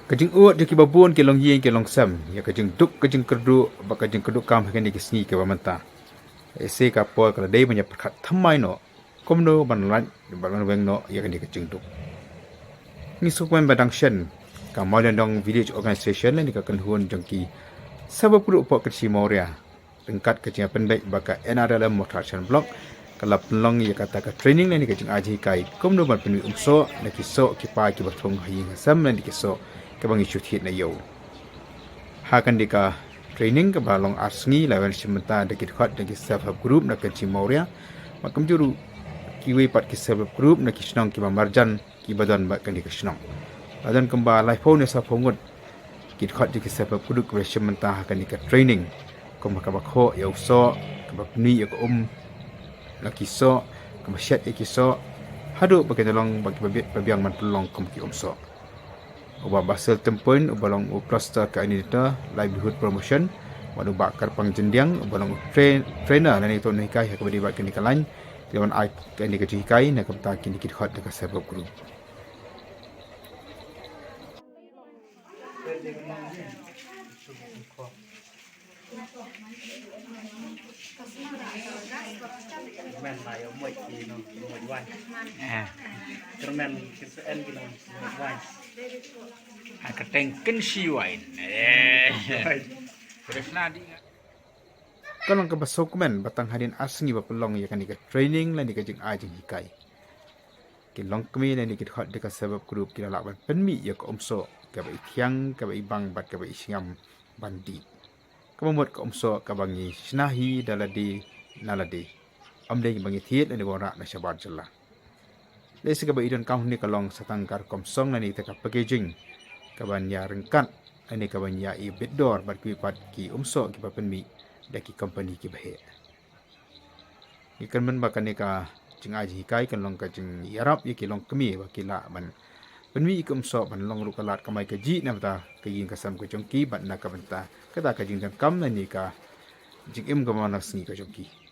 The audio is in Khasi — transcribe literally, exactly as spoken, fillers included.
Ka jingud jong kiba bun ki longïing ki longsem ïa ka jingduk ka jingkyrduh bad ka jingkyrduh kam ha kine ki sngi kiba mynta. Ise ka por ka la dei ban ïa pyrkhat thymmai noh kumno ban lait bad ban weng noh ïa kane ka jingduk. Ngi sngewkmen ba dang shen ka Mawlyndong Village Organization lane ka kynhun jong ki self help group hapoh Kynshi Mawria ryngkat ka jingpynbeit bad ka N R L M Mawthadraishan Block ka la pynlong ïa kata ka training lane ka jingai jinghikai kumno ban pynmih umsoh na ki soh ki pai kiba thung ha ïing ha sem lane ki soh kiba ngi shu thied na ïew. Ha kane ka training kaba long ar sngi la wan shim bynta da ki dkhot da ki self help group na Kynshi Mawria bad kumjuh ruh kiwei pat ki self help group na ki shnong kiba marjan kiba don bad kane ka shnong. La don kumba laiphew ne sawphew ngut ki dkhot jong ki self help group kiba la shim bynta ha kane ka training kum kaba khoh ïa u soh, kaba pynmih ïa ka um na ki soh, kaba shet ïa ki soh haduh ba kin long ba kiba biang ban pynlong kum ki umsoh. U Bah Basil Tympuin uba long u Cluster Coordinator Livelihood Promotion bad u Bah Kyrpang Jyndiang uba long u trainer lane u nonghikai ha kaba ïadei bad kane ka lain ki la wan ai kane ka jinghikai na ka bynta kine ki dkhot na ka self help group. Ka long kaba sngewkmen ba tang hadien ar sngi ba pynlong ïa kane ka training lane ka jingai jinghikai. Ki longkmie lane ki dkhot da ka self help group ki la lah ban pynmih ïa ka umsoh kaba i thiang kaba i bang bad kaba i sngam ban dih. Kaba mut ka umsoh kaba ngi shna hi da lade na lade. Ym dei ba ngi thied lane ba ngi rah na shabar jylla. Lehse kaba i donkam hangne ka long sa tang ka rukom song lane ka packaging kaban ïa ryngkat lane kaban ïa i bit dor bad kiwei pat ki umsoh kiba pynmih da ki company kiba heh. Ngi kyrmen ba kane ka jingai jinghikai kan long ka jingïarap ïa ki longkmie ba ki lah ban pynmih ïa ki umsoh ban long ruh ka lad kamai kajih na bynta ka ïing ka sem ka jong ki bad na ka bynta kata ka jingdonkam lane ka jingim kaba man la ka sngi ka jong ki.